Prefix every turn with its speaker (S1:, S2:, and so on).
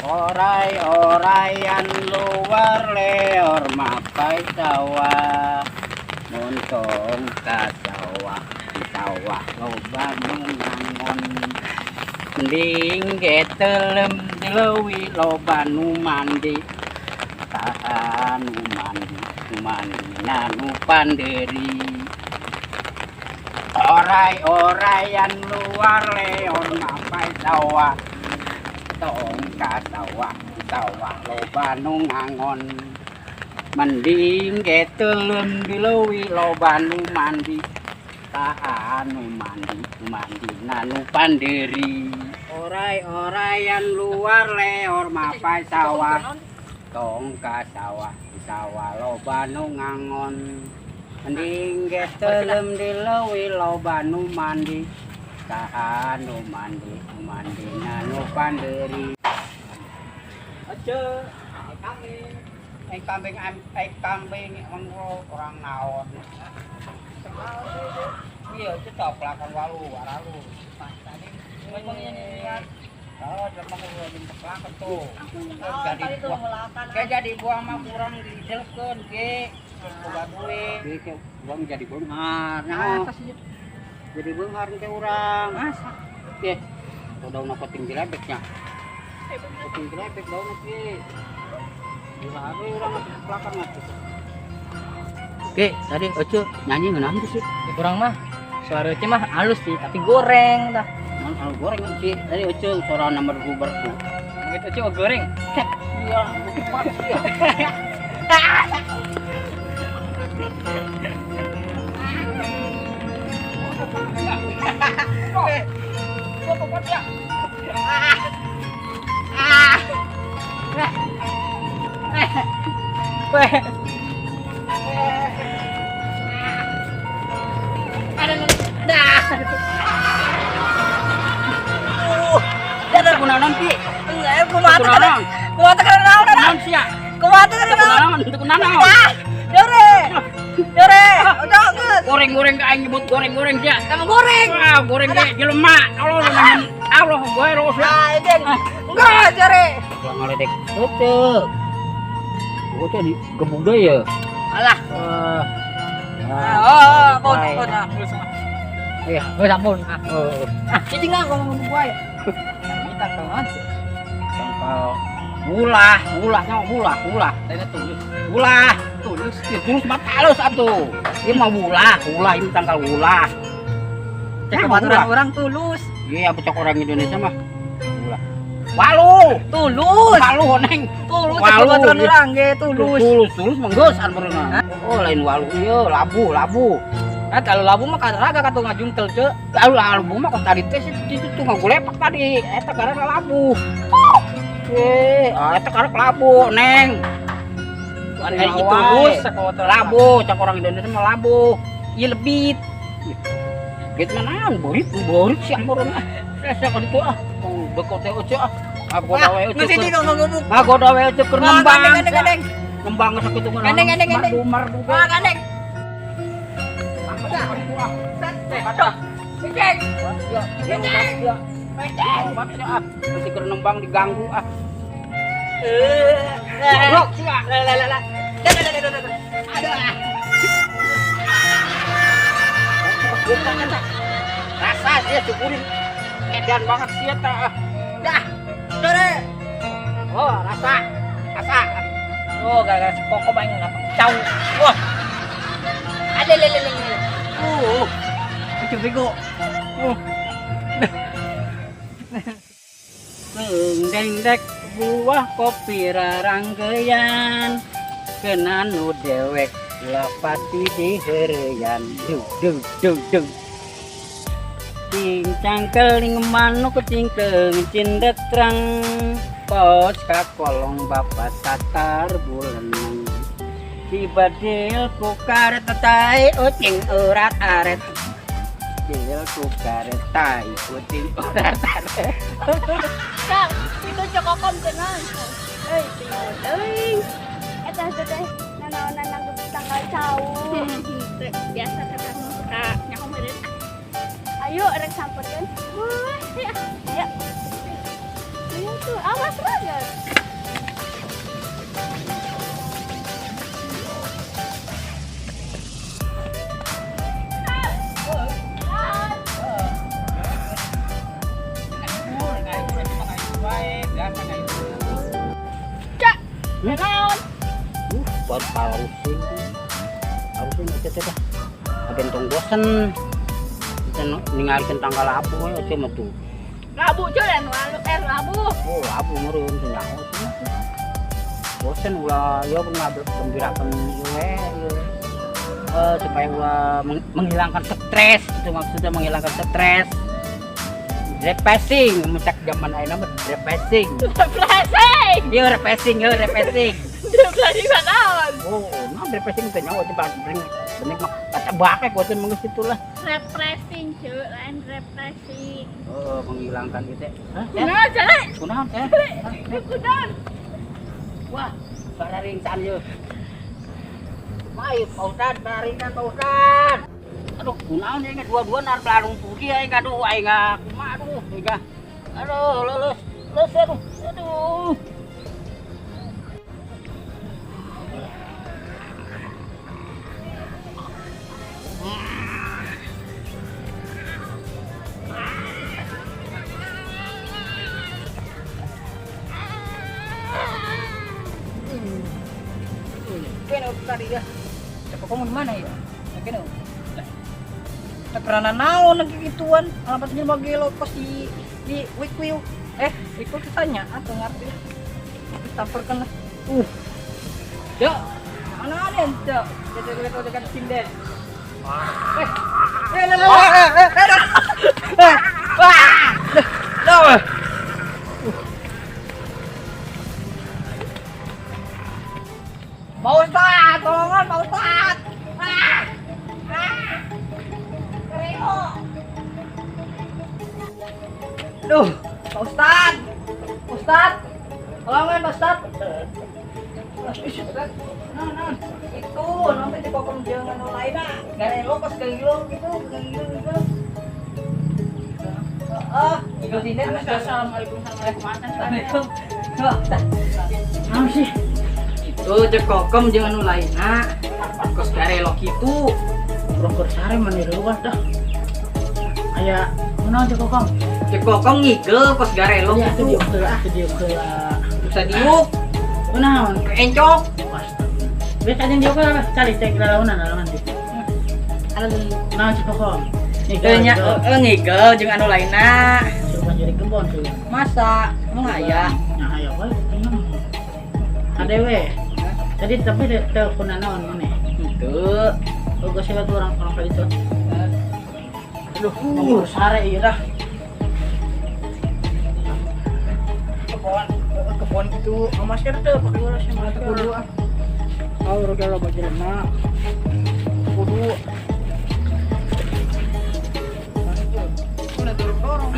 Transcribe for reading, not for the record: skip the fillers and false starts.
S1: Oray-orayan luar leor mapai sawah, mun tong ka sawah, di sawah loba nu ngangon. Mending ge teuleum di leuwi loba nu mandi. Saha nu mandi, nu mandina nu pandeuri. Oray-orayan luar leor mapai sawah, tong ka sawah, di sawah loba nu ngangon. Mending ge teuleum di leuwi loba nu mandi. Saha nu mandi, nu mandina nu pandeuri. Oray-orayan luar leor mapai sawah, tong ka sawah, di sawah loba nu ngangon. Mending ge teuleum di leuwi loba nu mandi. Saha nu mandi, nu mandina nu pandeuri. Aja, kambing, kambing, kambing, emang orang naon. Iya, itu toplakan walu, waralu. Oh, cuma kalau toplakan tuh. Jadi buah, kayak jadi buah mah kurang dijelkeun, ge. Boga duit. Ge ke urang jadi beunghar, nyaho. Jadi beunghar ke urang. Masa? Ge. Tuh daun apa tinggi lebeknya? Tinggi lebek daun ge. Gila, urang mah toplakan mah. Oke, tadi Oce nyanyi ngeunah tuh sih.
S2: Kurang mah suara Oce mah halus sih, tapi goreng dah.
S1: Non al goreng sih. Tadi Oce suara nomor guber tuh.
S2: Gitu Oce mah goreng.
S1: Iya, cepat sih ya.
S2: Weh. Dah.
S1: Ada kunaon Ki?
S2: Enggak, kumaha teh kana? Kumaha teh kana naon?
S1: Kunaon sia?
S2: Kumaha teh kana naon?
S1: Kunaon? Teu kunaon.
S2: Ah, Jore. Jore, udah geus.
S1: Goreng-goreng ka aing nyebut goreng-goreng sia.
S2: Kamu goreng.
S1: Ah, goreng ge jelema. Allah nanya. Allah gue terus lah.
S2: Ah, geng. Enggak, Jore.
S1: Ulah ngaledek. Oce. Oce digebuk deui ya.
S2: Alah.
S1: Ah.
S2: Oh, pun, pun.
S1: Iya,
S2: geus ampun.
S1: Oh.
S2: Ah, cicing ah ngomong gua ya. Minta dong.
S1: Tangkal ulah, ulah nyawa ulah, ulah.
S2: Lainnya tulus.
S1: Ulah,
S2: Tulus.
S1: ya, tulus mah halus atuh. Ieu mah ulah, ulah ini tangkal ulah.
S2: Cek kebaturan orang tulus.
S1: Iya, apa cok orang Indonesia mah. Ulah. Walu,
S2: Tulus.
S1: walu neng.
S2: Tulus cek
S1: Walu,
S2: kebaturan
S1: iya.
S2: orang ge tulus.
S1: Tulus, tulus mah geus an beureunan. Oh, lain walu ieu, labu, labu.
S2: Nah, kalau labu mah karaga katuh ngajungkel ceu.
S1: Lalu labu mah kok tadi teh itu tuh ngagulepak tadi. Eta karena labu. Eh, eta karena labu, Neng.
S2: Eh, itu tulus cek kebaturan.
S1: Labu, cak orang Indonesia mah labu.
S2: Ieu lebit.
S1: Gitu mah naon, borit, borit sih meureun ah. Rasa ka ditu ah. Oh, bekot teh oce ah. Ngagoda we oce.
S2: Geus ini ngomong-ngomong.
S1: Ngagoda we oce keur
S2: Wah,
S1: nembang.
S2: gandeng, gandeng, gandeng.
S1: Nembang sakitu mah.
S2: Gandeng, gandeng, gandeng.
S1: Mardu, mardu.
S2: Wah, gandeng. Cek.
S1: Ya, ya. Masih keur nembang diganggu ah. Goblok sih ah.
S2: Lah lah lah. Dah dah dah dah dah. Aduh.
S1: Rasa sih syukurin. Edan banget sih eta ah.
S2: Dah. Sore.
S1: Oh, rasa. Rasa.
S2: Oh, gara-gara si Koko main ngapa? Cau. Wah. Ada le le le le. Lucu bego.
S1: Dengdek buah kopi raranggeyan kena nu dewek lapati diheureuyan dung dung dung dung cingcangkeling manuk cingkeung cindetrang pos kakolong bapak satar buleneng dibadil ku karet tai ucing urat aret dil ku karet tai ucing urat aret.
S3: Kang, itu cokokom cenah. Euy, tinggal teuing. Eta teh nanaonan nangkep tanggal cau.
S4: Biasa kata suka nyaho meureun.
S3: Ayo rek samperkeun.
S4: Wah, ya.
S3: Ayo. Ayo.
S4: Itu awas banget. Cak, naon?
S1: Baru pausin. Pausin aja teh dah. Ada tong bosen. Kita ninggalkeun tanggal labu we aja mah tuh.
S4: Labu cuy, anu anu labu.
S1: Oh, labu meureun teu nyaho sih. Bosen ulah ieu ngagembirakeun ieu we ieu. Supaya ulah menghilangkan stres, itu maksudnya menghilangkan stres. Refreshing, mencak zaman ayeuna mah refreshing.
S4: Refreshing.
S1: Ieu refreshing, ieu refreshing.
S4: Refreshing naon?
S1: Oh, nah refreshing teh nyawa coba bening bening mah kata bakek bosen mah geus itulah.
S4: Refreshing cuy, lain refreshing.
S1: Oh, menghilangkan gitu. Hah?
S4: Kunaon cek?
S1: Kunaon teh?
S4: Kunaon?
S1: Wah, bararingsan ieu. Mai, Pak Ustad, bararingsan Pak Ustad. Aduh, kunaon ieu dua-dua nar belalung putih aing aduh aing kumaha aduh aing. Aduh, lulus. Lulus aduh. Aduh.
S2: Kena tadi ya. Cek kamu di mana ya? Kena. Tak pernah naon lagi gituan. Alamat jelema gelo kos di Wikwiu. Wikwiu kitanya atau ngerti. Ditamperkeun lah. Cok. Mana ada cok? Jadi dekat dekat sinden. Wah. Duh. Pak Ustad, tolongan Pak Ustad. Ah. Ah. Kereo. Duh, Pak Ustad. Ustad. Tolongan Pak Ustad. Nah, itu nanti dipokong jangan lain ah. Garelo pas gelo gitu, gelo gitu. Ah, ikut ini. Assalamualaikum warahmatullahi wabarakatuh. Naon sih? Itu cek kokom jangan lainna. Kos garelo kitu.
S5: Urang keur sare mah reuas dah. Aya kunaon cek kokom?
S2: Cek kokom ngigel kos garelo kitu.
S5: Diuk heula, diuk heula.
S2: Bisa diuk.
S5: Kunaon?
S2: Encok.
S5: Biasa aja diuk heula, cari cek lalaunan lalaunan di. Naon cek kokom?
S2: Ngigel nya, ngigel jeung anu lainna.
S5: Suruh jadi kebon tuh.
S2: Masa emang aya?
S5: Nah, aya we. Adewe. Tadi tapi telepon naon maneh?
S2: Henteu.
S5: Oh, geus tuh orang-orang tadi tuh. Aduh, sare ieu dah.
S2: Kebon gitu. Masker teu pakai ulah sih mah kudu ah.
S1: Oh, udah loba jelema. Kudu.
S2: Udah dorong-dorong.